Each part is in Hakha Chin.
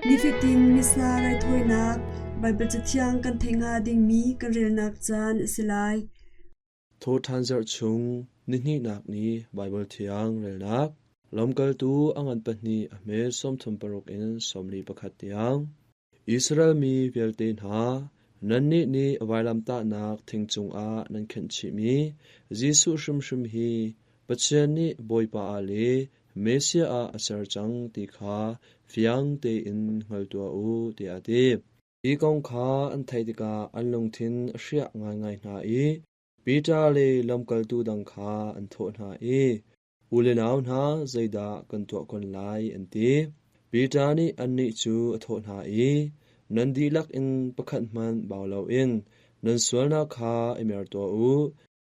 Nifatin Missa raithawinak Baibal Cathiang kan theih hnga dingmi kan relnak caan a si lai. Thawhṭhan zarh chung nihnihnak ni Baibal Thiang relnak Lamkaltu a ngan pahnih a hme 36 in 41 tiang. Israel mi vialte hna, nannih nih vailamtahnak thing cungah nan khenh chihmi Jesuh hrimhrim hi Pathian nih Bawipa ah le Messiah ah a ser cang ti kha fiang tein hngal tuah u, tiah a ti. Hi kong kha an theih tikah an lungthin a hriah ngaingai hna i Peter le lamkaltu dang kha an thawh hna i, U le nau hna, zeidah kan tuah kun lai, an ti. Peter nih annih cu a thawh hna i, Nan dihlak in pakhat hmanh bau loin nan sualnak kha i mer tuah u.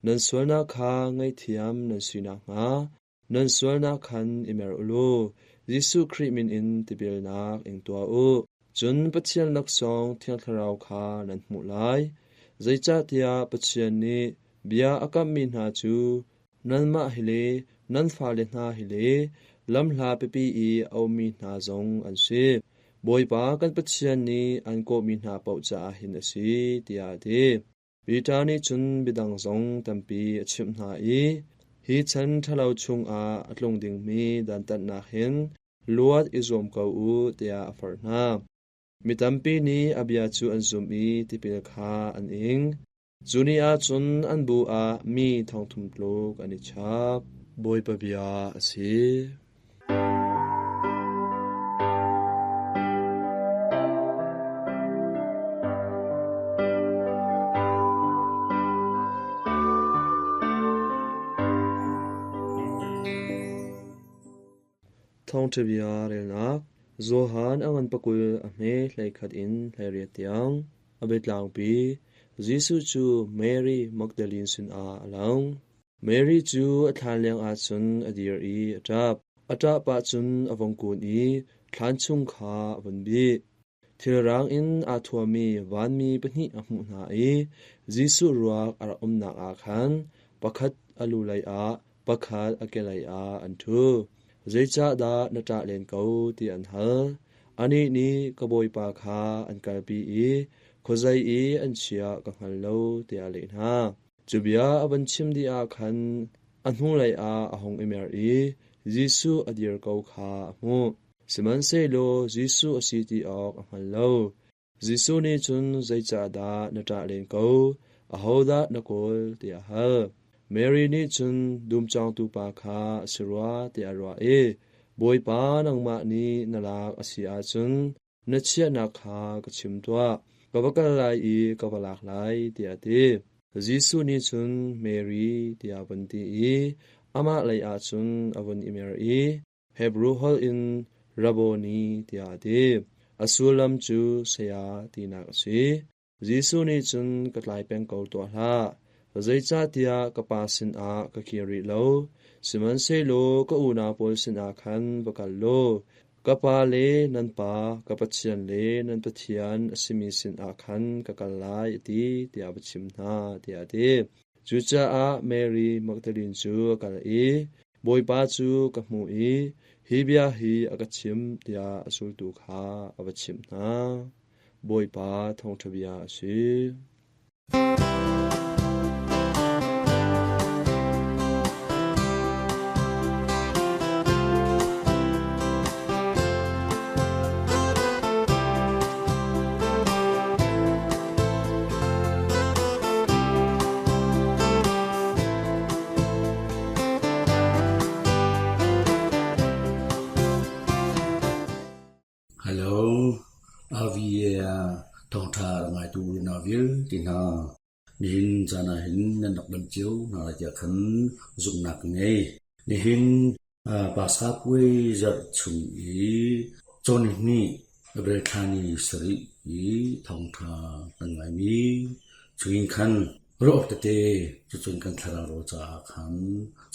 Nan sualnak kha ngaihthiam nan si nakhnga nan sualnak khan i mer u law Jesuh Khrih min in tipilnak ing tuah u. Cun Pathian laksawng Thiang Thlarau kha nan hmuh lai. Zeicahtiah Pathian nih bia a kamhmi hna cu nanmah hi le nan fale hna hi le lamhla pipi i a ummi hna zong an si. Bawipa kan Pathian nih an kawhmi hna paoh caah hin a si, tiah a ti. Peter nih cun biadang zong tampi a chimh hna i hi chan ṭhalo chungah a tlung dingmi dantatnak hin luat i zuam ko u tiah a forh hna. Mi tampi nih a bia cu an zumh i tipil kha an ing. Cu ni ah cun an bu ah mi thongthum tluk an i chap. Bawipa bia a si. Thawngṭha bia relnak Johan a ngan pakul a hme 11 in 18 tiang a biatlangpi Jesuh cu Mary Magdalene sinah a lang. Mary cu a thlan lengah cun a dir i a ṭap. A ṭah pah cun a vung kun i thlan chung kha a vun bih. Thilrang in aa thuammi vanmi pahnih a hmuh hna i Jesuh ruak a rak umnak ah khan pakhat a lu leiah pakhat a kelei ah an ṭhu. Zeicahdah na ṭah len ko ti an hal. Anih nih ka Bawipa kha an kalpi i khuazei i an chiah ka hngal lo tiah a leh hna. Cu bia a van chim dih ah khan a hnulei ah a hung i mer i Jesuh a dir ko kha a hmuh. Sihmanhsehlaw Jesuh a si ti awk a hngal lo. Jesuh nih cun zeicahdah na ṭah len ko? Ahodah na kawl? tiah a hal. Mary nih cun dum cawngtu pa kha a si rua tiah a ruah i, Bawipa nangmah nih na lak a si ahcun na chiahnak kha ka chim tuah, ka va kal lai i ka va lak lai, tiah a ti. Jesuh nih cun Mary tiah a vun ti i amah lei ah cun a vun i mer i Hebru holh in Rabboni tiah a ti. A sullam cu saya tinak a si. Jesuh nih cun ka tlai peng ko tuah hlah, zeicahtiah ka Pa sinah ka kir rih lo. Sihmanhsehlaw ka unau pawl sinah khan va kal law, ka Pa le nan Pa, ka Pathian le nan Pathian a simi sinah khan ka kal lai, a ti, tiah va chim hna, tiah a ti. Cucaah Mary Magdalene cu a kal i, Bawipa cu ka hmuh i hi bia hi a ka chimh, tiah a zultu kha a va chimh hna. Bawipa thawngṭha bia a si. Hello, RVA ah thawngṭha a ngaitu unau vialte hna, nihin caan ah hin nan rak dam cio hna lai tiah khan zumhnak ka ngei. Nihin Pastor Puai zarh chung i cawnihnih April thla ni sarih i thawngṭha kan ngaimi chungin khan ruah awk tete cucun kan thlarau rawl caah khan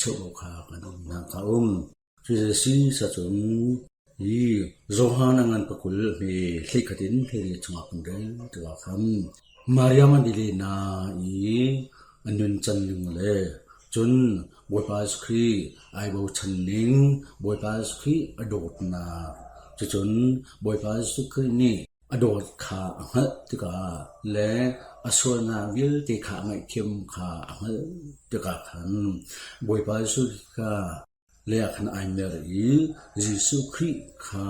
cheuh awk kha kan um hna ka um. Cuti cun hi Johan a ngan pakul hme hleikhat in hleiriat chungah kan rel tikah khan Maria Magdalena i a nuncan ning le cun Bawipa Jesuh Khrih ai bochan ning, Bawipa Jesuh Khrih a dawtnak. Cucun Bawipa Jesuh Khrih nih a dawt kha a hngalh tikah le a sualnak vialte kha a ngaihthiam kha a hngalh tikah khan Bawipa Jesuh kha lei ah khan ai mer i Jesuh Khrih kha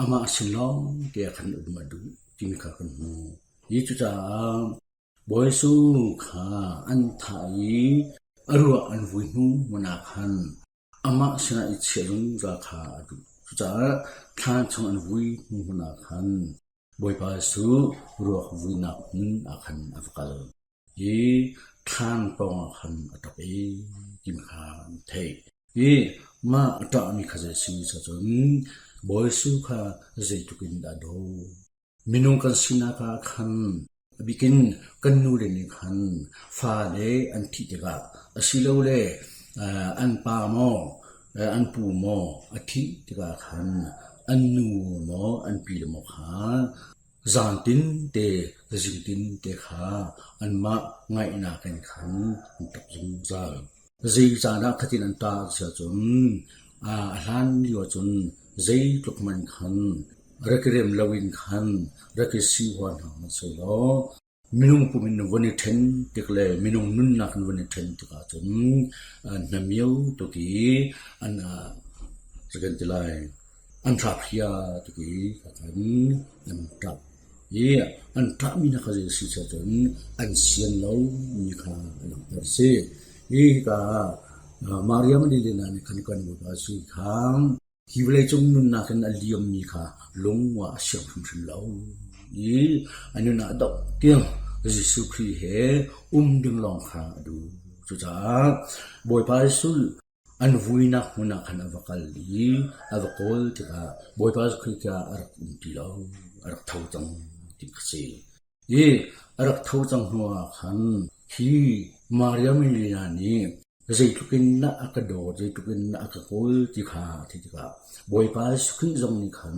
amah sin lawng te ah khan um a duh timi kha kan hmuh. Hi cucaah Bawi Jesuh kha an thah i a ruah an vui hnu hmun ah khan amah sinah i chiah zungzal kha a duh. Cucaah thlan chung an vui hnu hmun ah khan Bawipa Jesuh ruak vuinak hmun ah khan a va kal i thlan pawngah khan a ṭap i timi kha an theih. I mah a ṭahmi kha zei a si cun Bawi Jesuh kha zeitluk in dah a dawt. Minung kan sinak ah khan a bikin kan nule nih khan fale an thih tikah asilole an pa maw an pu maw a thih tikah khan an nu maw an pi le maw kha zaantin te zingtin te kha anmah ngaihnak in khan an ṭap zungzal. Zeicahdah khatin an ṭah si ahcun a hlan lio ahcun zeitluk hmanh khan rak i rem loin khan rak i sihua hna hmanhsehlaw minung pum in von i ṭhen tik le minung nunnak in von i ṭhen tik ahcun an hnamio tuk i an kan ti lai an hrap-hia tuk i khan an ṭap. I an ṭahmi hna kha zei a si cun an sian lomi kha a langhter a si. Hi hika Maria Magdalena nih khan kan Bawipa Jesuh kha hi vawleicung nunnak in a liammi kha lung ah a siang hrimhrim lo i a nun ah dongh tiang Jesuh Khrih he um ding lawng kha a duh. Cucaah Bawipa Jesuh An vuinak hmun ah khan a va kal i a va kawl tikah Bawipa Khrih kha a rak um ti lo, a rak tho cang ti kha si. I a rak tho cang hnuah khan hi Maria Magdalena nih zeitluk in dah a ka dawt, zeitluk in dah a ka kawl ti kha a theih tikah Bawipa Khrih zong nih khan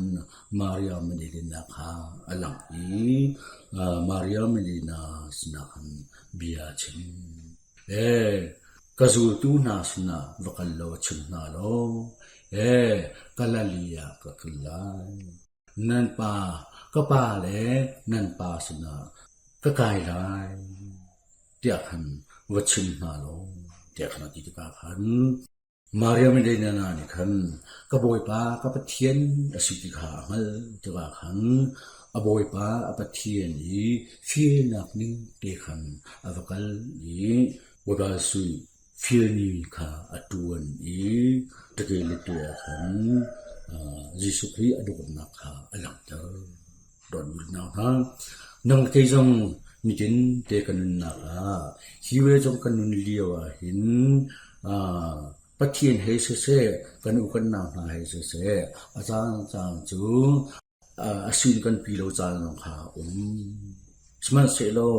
Maria Magdalena kha a langh i Maria Magdalena sinah khan bia a chim. Ee, ka zultu hna sinah va kal law chim hna law, ee, Galilee ah ka kal lai. Nan pa, ka pa le nan pa sinah ka kai lai, tiah khan va chim hna law, tiah khan a ti tikah khan Maria Magdalena nih khan ka Bawipa ka Pathian a si ti kha a hngalh tikah khan a Bawipa a Pathian i fialnak ning te khan a va kal i Bawipa Jesuh fialmi kha a ṭuan i ṭake le te ah khan Jesuh Khrih a dawtnak kha a langhter. Dawtnak hna, nang kei zong nitin te ka nunnak ah hi ve zong ka nun lio ah hin Pathian he siseh, kan u kan nau hna he siseh, a caan caan cu a sin kan pi lo caan zong kha a um. Sihmanhsehlaw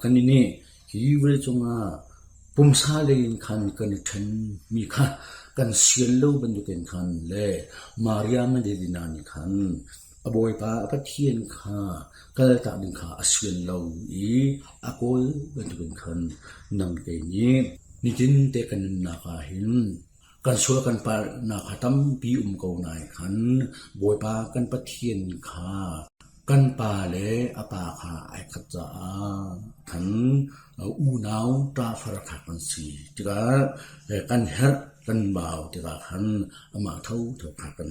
kan nih hi vawleicung ah pumsa lei in khan kan i ṭhenmi kha kan sian lo bantukin khan le Maria Magdalena nih khan a Bawipa a Pathian kha kaltak ding kha a sian lo i a kawl bantukin khan nang kei nih nitinte kan nunnak ah hin kan sual kan palhnak kha tampi um ko nain khan Bawipa kan Pathian kha kan pa le a pa kha ai khat caah khan unau ṭafar kha kan si tikah kan herh kan bau tikah khan amah thotho kha kan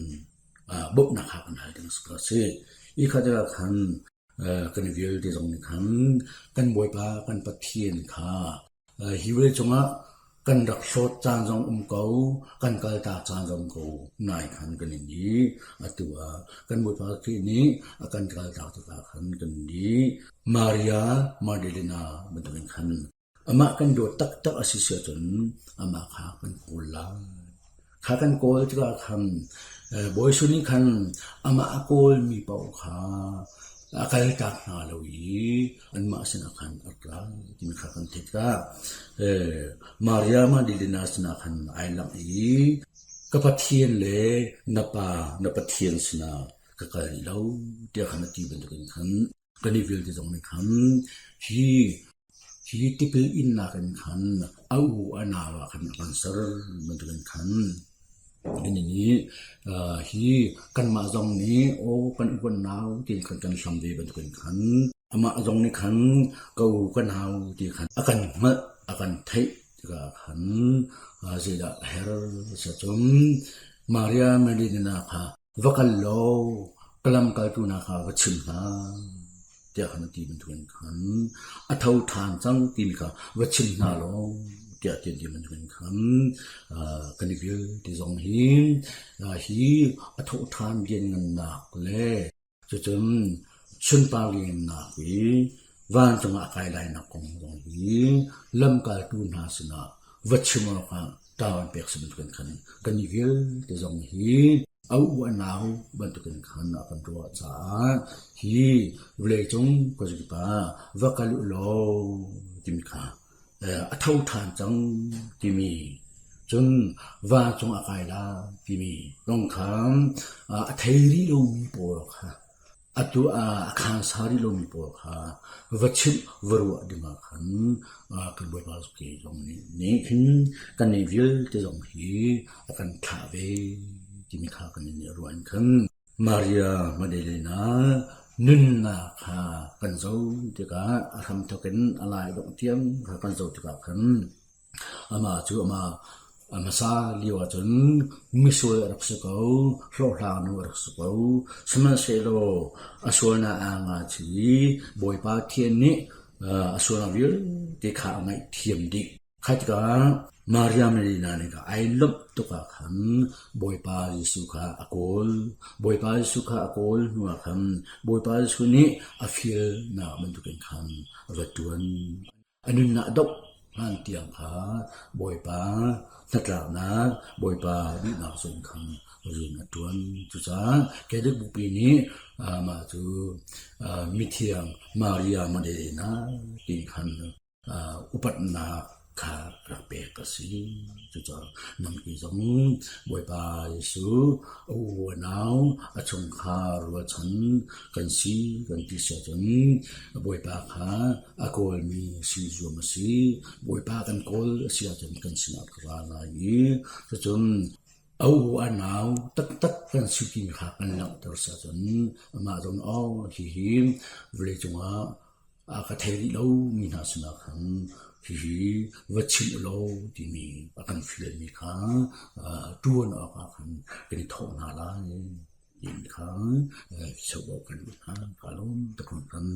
bawmhnak kha kan hal ding a si. Hi kha tikah khan kan vialte zong nih khan kan Bawipa kan Pathian kha hi vawleicung ah kan rak hlawt caan zong um ko, kan kaltak caan zong ko nai khan kan in i atu ah kan Bawipa Khrih nih a kan kaltak tikah khan kan i Maria Magdalena bantukin khan amah kan dawt taktak a si si ahcun amah kha kan kawl lai. Kha kan kawl tikah khan Bawi Jesuh nih khan amah a kawlmi paoh kha a kaltak hna lo i anmah sinah khan a rak lai timi kha kan theih tikah Maria Magdalena sinah khan ai langh i ka Pathian le na Pa na Pathian sinah ka kal rih lo tiah khan a ti bantukin khan kan i vialte zong nih khan hi hi tipil innak in khan a u a nau ah khan a kan ser bantukin khan. Anih nih hi kanmah zong nih aw kan u kan nau ti khan kan hlam ve bantukin khan amah zong nih khan ka u ka nau ti khan a kan hngalh a kan theih tikah khan zeidah a herh si ahcun Maria Magdalena kha va kal law ka lamkaltu hna kha va chim hna tiah khan a ti bantukin khan a tho ṭhan cang timi kha va chim hna law tiah ti bantukin khan kan i vialte zong hi hi a thawhṭhan lianngannak le cucun sunpar lianngannak i vancung ah a kai lainak kong zong hi lamkaltu hna sinah va chim awkah ṭawan pek si bantukin khan kan i vialte zong hi a u a nau bantukin khan a kan ruah caah hi vawleicung khuazakip ah va kal u law timi kha a tho ṭhan cang timi cun vancung a kai lai timi kong kha a thei rih lomi pawl kha Atu ah a khangsa rih lomi pawl kha va chimh va ruah dingah khan kan Bawipa Zuki zong nih hin kannih vialte zong hi a kan thlah ve timi kha kan i ruah in khan Maria Magdalena nunnak kha kan zoh tikah a hramthawk in a lai dongh tiang kha kan zoh tikah khan Amah cu amah a hmasa lio ahcun misual a rak si ko, hlawhhlangnu a rak si ko. Sihmanhsehlaw a sualnak aa ngahchih i Bawipa Pathian nih a sualnak vialte kha a ngaihthiam dih. Kha tikah Maria Magdalena nih khan ai lawmh tuk ah khan Bawipa Jesuh kha a kawl. Bawipa Jesuh kha a kawl hnuah khan Bawipa Jesuh nih a fialnak bantukin khan a va ṭuan. A nunnak doh hlan tiang kha Bawipa hnatlaknak, Bawipa duhnak zong khan rian a ṭuan. Cucaah Catholic Bupi nih mah cu mithiang Maria Magdalena ti khan upatnak kha rak pek a si. Cucaah nangpi zong Bawipa Jesuh a u a nau, a chungkhar rualchan kan si kan ti si ahcun Bawipa kha a kawlmi si zuam a si. Bawipa kan kawl a si ahcun kan sinah ka ra lai i cucun a u a nau taktak kan si ti kha kan langhter si ahcun amah zong aw hihi vawleicung ah a ka thei rih lomi hna sinah khan hihi va chim u law timi a kan fialmi kha ṭuan awkah khan kan i thawh hna lai timi kha soh awk kan duh hna. Kaa lawm tuk hringhran.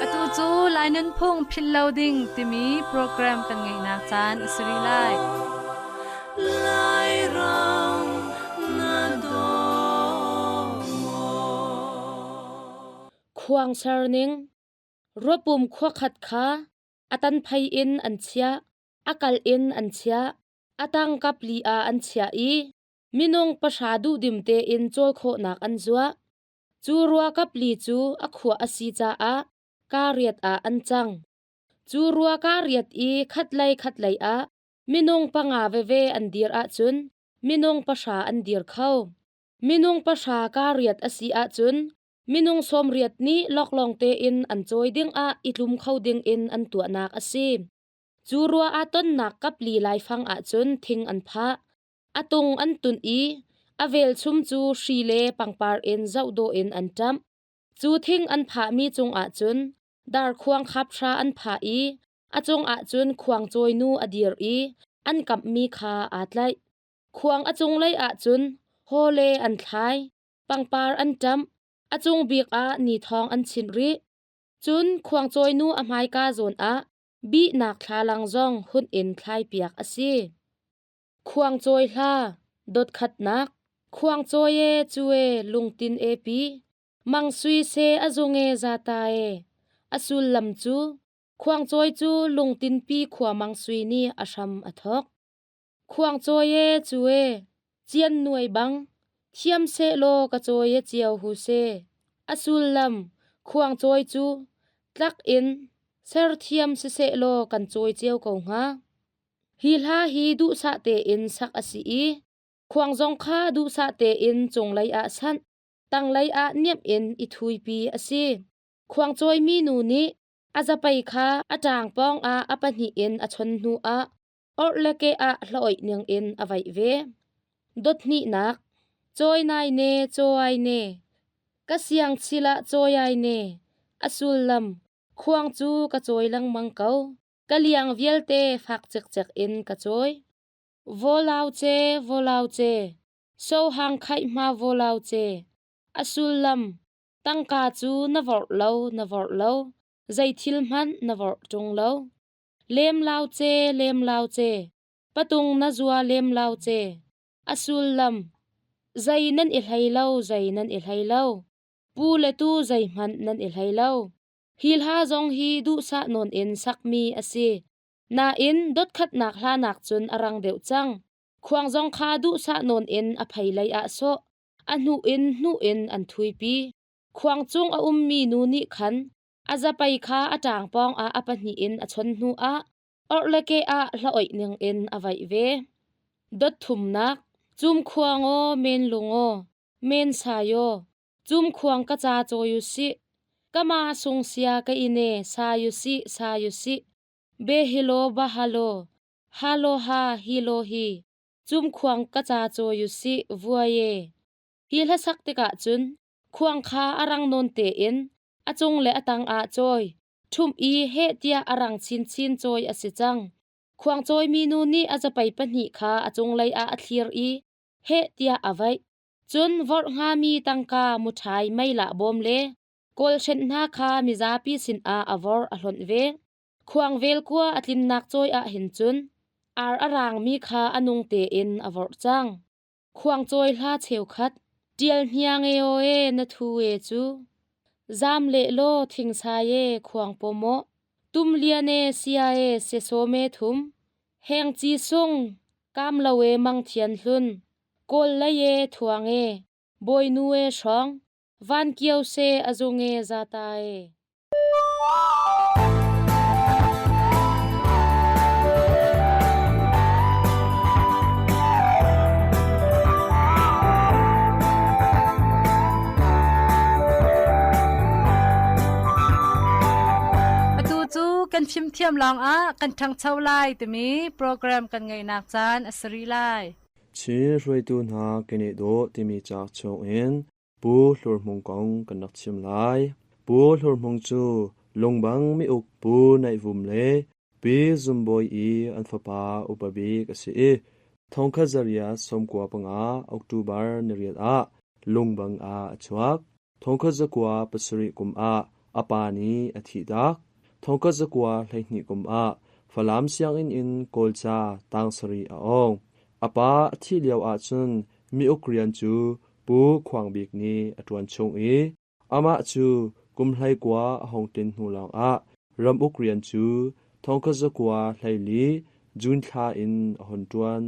Atu cu Lai Nunphung Philh Lo Ding timi program kan ngeihnak caan a si rih lai. Khuang ser ning Ruapum khua khat kha a tanphei in an chiah, a kal in an chiah, a tang kap li ah an chiah i Minung pahra duhdim tein cawl khawhnak an zuah. Cu rua kapli cu a khuah a si caah kaa riat ah an cang. Cu rua kaa riat i khatlei khatlei ah minung panga veve an dir ahcun minung pahra an dir kho. Minung pahra kaa riat a si ahcun minung sawmriat nih loklawng tein an cawi dingah i tlum kho dingin an tuahnak a si. Cu rua aa tonnak kapli laifang ahcun thing an phah. A tung an tunh i a velchum cu hri le pangpar in zohdawh in an ṭamh. Cu thing an phahmi cungah cun darkhuang khapra an phah i a cungah cun khuangcawinu a dir i an kamhmi kha aa tlaih. Khuang a cunglei ah cun hawle an thlai, pangpar an ṭamh, a cung bik ah nithawng an chinh rih. Cun khuangcawinu a hmaika zawn ah bihnak thlalang zong hunh in thlaipiak a si. Khuangcawi hla, dawtkhatnak, Khuangcawi e cu e lungtin e pi, Mang Sui se a zung e zata e. A sullam cu Khuangcawi cu lungtinpi khua Mang Sui nih a hram a thawk. Khuangcawi e cu e, cian nuai bang, thiam sehlaw ka cawi e cio hu se. A sullam Khuangcawi cu tlak in serthiam sisehlaw kan cawi cio ko hnga. Hi hla hi duhsah tein sak a si i khuang zong kha duhsah tein cunglei ah sanh, tanglei ah niamh in i thuipi a si. Khuangcawimi nu nih A zapei kha a ṭang pawngah a pahnih in a chon hnuah orh le ke ah hlaoih ningin a vaih ve. Dot hnihnak, cawi nai ne cawi ne, ka siang chil ah cawi ai ne, a sullam, khuang cu ka cawi lengmang ko, ka liang vialte fak cikcek in ka cawi. Vawlau ce, vawlau ce, sohang khaih hma vawlau ce, a sullam, tangka cu na vorh lo, na vorh lo, zei thil hmanh na vorh ṭung lo. Lem lau ce, lem lau ce, patung na zua lem lau ce. A sullam, zei nan i hlei lo, zei nan i hlei lo. Pu le tu zeihmanh nan i hlei lo. Hi hla zong hi duhsah nawn in sakmi a si. Nain dotkhatnak hla nak cun a rang deuh cang. Khuang zong kha duhsah nawn in a phei lei ah sawh, a hnuh in hnuh in an thuipi. Khuang cung a ummi nu nih khan a zapei kha a ṭang pawngah a pahnih in a chon hnuah orh le ke ah hlaoih ningin a vaih ve. Dot thumnak, cumkhuang aw, men lung aw, men sai aw, cumkhuang ka ca cawi u sih, ka ma sung sia ka ine sai u sih, sai u sih, be hilo ba halo, halo ha hilo hi, cumkhuang ka ca cawi u sih, vuai e. Hi hlasak tikah cun khuang kha a rang nawn tein a cung le a tang ah cawi, ṭhumh i heh tiah a rang chinchin cawi a si cang. Khuang cawimi nu nih a zapei pahnih kha a cunglei ah a thlir i heh tiah a vaih. Cun vorh hngami tangka muṭhai meilah bawm le kawlhrenh hna kha mizapi sinah a vorh a hlonh ve. Khuang vel kua a tlinnak cawi ah hin cun ar a raangmi kha a nung tein a vorh cang. Khuangcawi hla cheukhat ṭial hniang e aw e na thu e cu Zam leh law thingsai e khuang pawmaw Tum lian e sia e siasawm e thum Heng ci sung kam lo e mang thian hlun Kawl lei e thuang e Bawinu e hrawng Van kio se a zung e zata e. Atu cu kan fimthiam lawngah kan ṭhangcho lai timi program kan ngeihnak caan a si rih lai. Chin hruaitu hna keneh dawh timi cauk chungin Pu Hlur Hmung kong kan rak chim lai. Pu Hlur Hmung cu Lungbang miuk Pu Naih Vum le Pi Zum Bawi i an fapa upa bik a si i thongkhat zariat 95 October niriat ah Lungbang ah a chuak. Thongkhat 970 kum ah a pa nih a thihtak. Thongkhat 912 kum ah Falam sianginn in Kawlca tang sarih a awng. A pa a thih lio ahcun miuk rian cu Pu Khuang Bik nih a ṭuan chung i amah cu kum 19 a hung tlin hnu lawngah ramuk rian cu 1924 June thla in a hun ṭuan.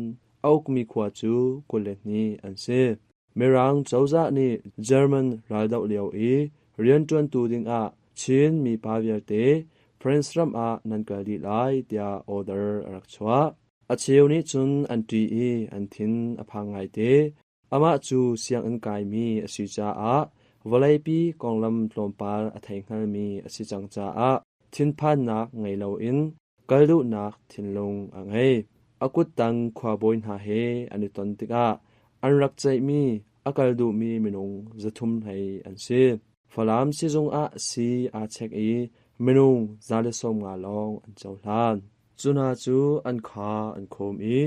A ukmi khua cu 22 an si. Mirang cozah nih German raldoh lio i rianṭuantu dingah Chin mipa vialte France ram ah nan kal dih lai tiah order a rak chuah. A cheu nih cun an ṭih i an thin a phang ngaite. Amah cu sianginn kaimi a si caah vawleipi konglam tlawmpal a thei hngalmi a si cang caah thinphannak ngei loin kal duhnak thinlung a ngei. A kuttang khuabawi hna he an i ton tikah an rak ceihmi a kal duhmi minung 300 hlei an si. Falam sizung ah sii aa chek i minung 150 lawng an cohlan. Cu hna cu an kha an khawm i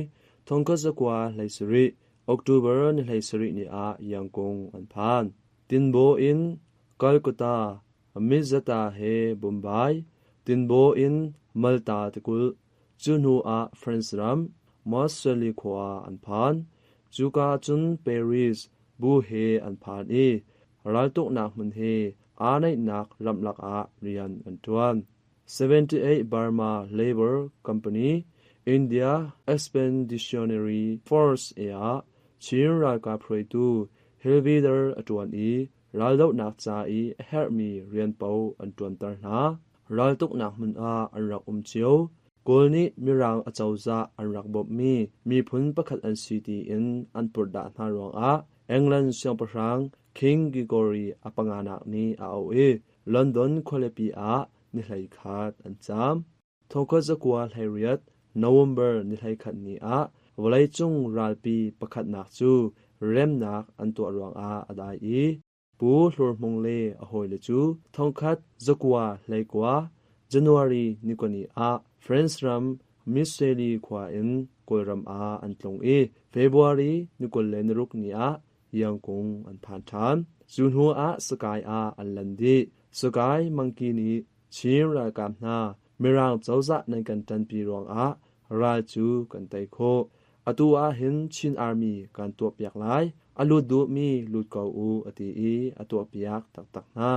1917 October ni 17 ni ah Yangkung an phan. Tinbaw in Calcutta, Mizata he Bombay, Tinbaw in Malta tikulh, cu hnu ah France ram Marseille khua an phan. Cuka cun Paris bu he an phan i raltuknak hmun he aa naihnak ramlak ah rian an ṭuan. 78 Burma Labour Company, India Expeditionary Force ah Chin ralkap hruaitu Hilvidar a ṭuan i raldohnak ca i a herhmi rian paoh an ṭuanter hna. Raltuknak hmun ah an rak um cio. Kawl nih Mirang acozah an rak bawmhmi miphun pakhat an si tiin an purhdah hna ruangah England siangpahrang King Gregory a panganak nih a auh i London khualipi ah ni 11 an caam. Thongkhat zakua 18 November ni 11 ni ah vawleicung ralpi pakhatnak cu remnak an tuah ruangah a dai i Pu Hlur Hmung le a hawile cu 1919 January ni kua ah France ram Miseli khua in Kawlram ah an tlung i February ni 26 ni ah Yangkung an phan ṭhan. Cu hnu ah Sakai ah an lan dih. Sakai Mangki nih Chin ralkap hna Mirang cozah nan kan ṭanpi ruangah ral cu kan tei khawh. Atu ah hin Chin Army kan tuahpiak lai. A lut duhmi lut ko u a ti i a tuahpiak taktak hna.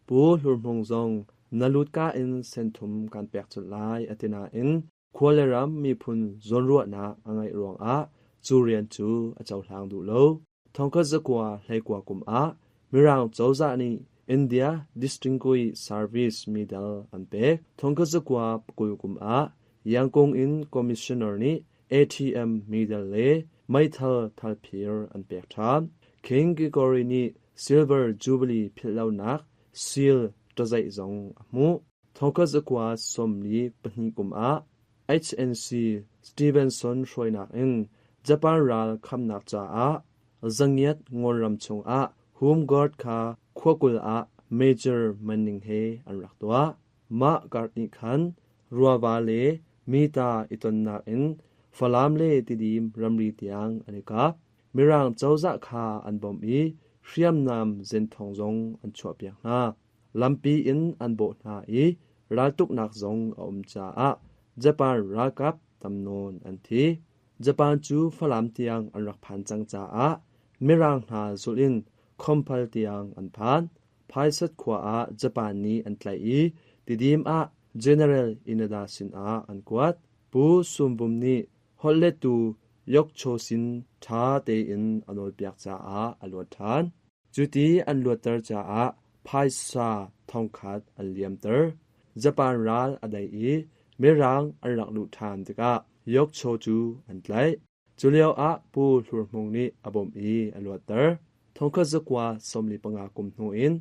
Pu Hlur Hmung zong na lutka in senthum kan pek colh lai a ti nain khua le ram miphun zawnruahnak a ngeih ruangah cu rian cu a cohlang duh lo. Thongkhat zakua hleikua kum ah Mirang cozah nih India Distinguished Service Medal an pek. Thongkhat zakua 20 kum ah Yangon in Commissioner nih ATM medal le meithal thalphir an pek ṭhan. King Gregory nih Silver Jubilee philhlonak seal ṭazeih zong a hmuh. Thongkhat zakua 42 kum ah HNC Stevenson hruainak in Japan ral khamnak caah zangiat Ngawlram chungah Home Guard kha khua 20 ah Major Manning he an rak tuah. Mah guard nih khan Ruava le Mita i tonnak in Falam le Tidim ramri tiang an i kap. Mirang cozah kha an bawmh i hriamnam zenthong zong an chuahpiak hna. Lampi in an bawh hna i raltuknak zong a um caah Japan ralkap tam nawn an thi. Japan cu Falam tiang an rak phan cang caah Mirang hna zulh in Khomphal tiang an phan. Phaisat khua ah Japan nih an tlaih i Tidim ah General Inada sinah an kuat. Pu Sum Vum nih holhlettu Yok Cho sin ṭha tein a nawlpiak caah a luat ṭhan. Cuti an luatter caah phaisa thongkhat an liamter. Japan ral a dai i Mirang an rak luh ṭhan tikah Yokcho cu an tlaih. Cu lioah Pu Hlur Hmung nih a bawmh i a luatter. Thongkhat zakua 45 kum hnu in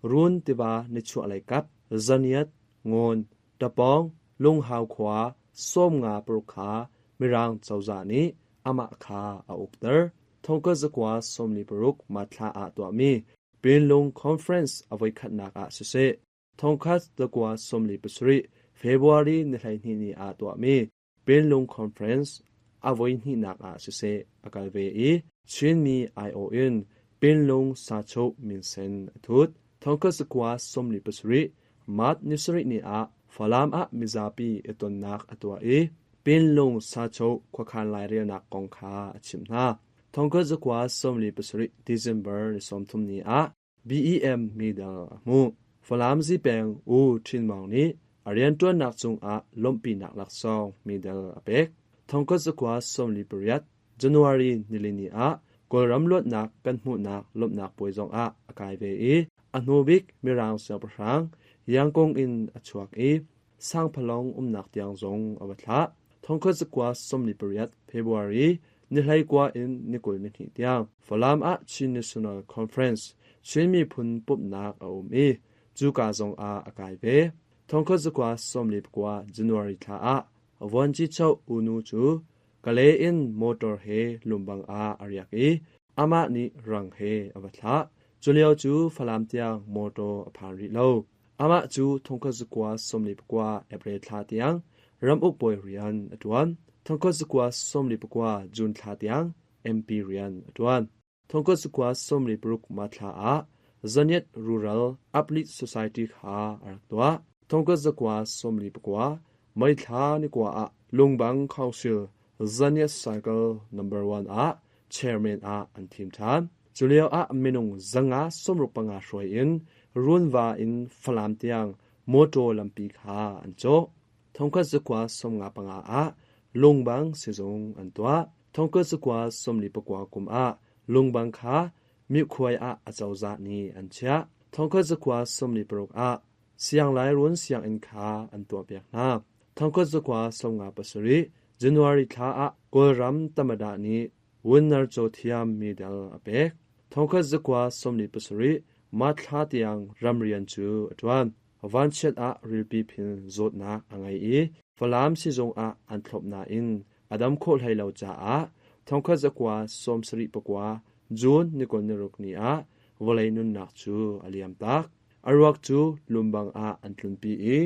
Run tiva nichuahlei kap Zaniat, Ngawn, Tapawng, Lunghau khua 50 paruk kha Mirang cozah nih amah kha a ukter. Thongkhat zakua 46 Mathla ah tuahmi Pinlung Conference a voikhatnak ah siseh, thongkhat zakua 47 February ni 12 ni ah tuahmi Pinlung Conference a voihnihnak ah siseh a kal ve i Chinmi aiawh in Pinlung Sachoh minsen a thut. Thongkhat zakua 47 March ni sarih ni ah Falam ah mizapi i tonnak a tuah i Pinlung Sachoh khuakhan lairelnak kong kha a chimh hna. Thongkhat zakua 47 December ni 30 ni ah BEM medal a hmuh. Falam Zipeng U Ṭhin Maung nih a rianṭuannak cungah lawmhpinak laksawng medal a pek. Thongkhat zakua 48 January nilini ah Kawlram luatnak kan hmuhnak lawmhnak puai zongah a kai ve i a hnubik Mirang siangpahrang Yangkung in a chuak i Sangphalong umnak tiang zong a va thlah. Thongkhat zakua 48 February ni 19 in ni 22 tiang Falam ah Chin National Conference Chin miphun pumhnak a um i cuka zongah a kai ve. Thongkhat zakua 49 January thla ah Vuancichoh U Nu cu Kalay in motor he lumbang ah a riak i amah nih rang he a va thlah. Culio cu Falam tiang motor a phan rih lo. Amah cu thongkhat zakua 49 April thla tiang ramuk bawi rian a ṭuan. Thongkhat zakua 49 June thla tiang MP rian a ṭuan. Thongkhat zakua 36 ma thla ah Zaniat Rural Uplift Society kha a rak tuah. Thongkhat zakua 49 May thla ni kua ah Lungbang Council Zaniat Cycle Number 1 ah chairman ah an thim ṭhan. Culio ah minung 565 hruai in Runva in Falam tiang motor lampi kha an cawh. Thongkhat zakua 55 ah Lungbang sizung an tuah. Thongkhat zakua 49 kum ah Lungbang kha Mihkhuai ah acozah nih an chiah. Thongkhat zakua 46 ah Sianglai run sianginn kha an tuahpiak hna. Thongkhat zakua 57 January thla ah Kawlram Tamada nih Winner Cawthiam medal a pek. Thongkhat zakua 47 March thla tiang ramrian cu a ṭuan. Vanchiat ah rilpi phil zawtnak a ngei i Falam sizung ah an thlop nain a dam khawh hlei lo caah 1979 June ni 26 ni ah vawlei nunnak cu a liam tak. A ruak cu Lumbang ah an tlunpi i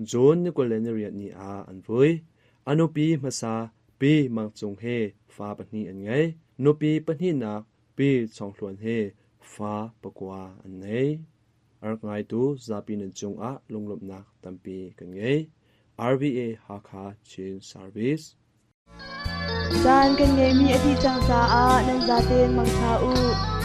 June ni 28 ni ah an vui. A nupi hmasa Pi Mang Cung he fa pahnih an ngei. Nupi pahnihnak Pi Chawng Hluan he fa pakua an nei. A rak ngaitu zapi nan cungah lunglawmhnak tampi kan ngei. RVA Hakha Chin Service. Caan kan ngeihmi a dih cang caah nan zaten mangṭha u.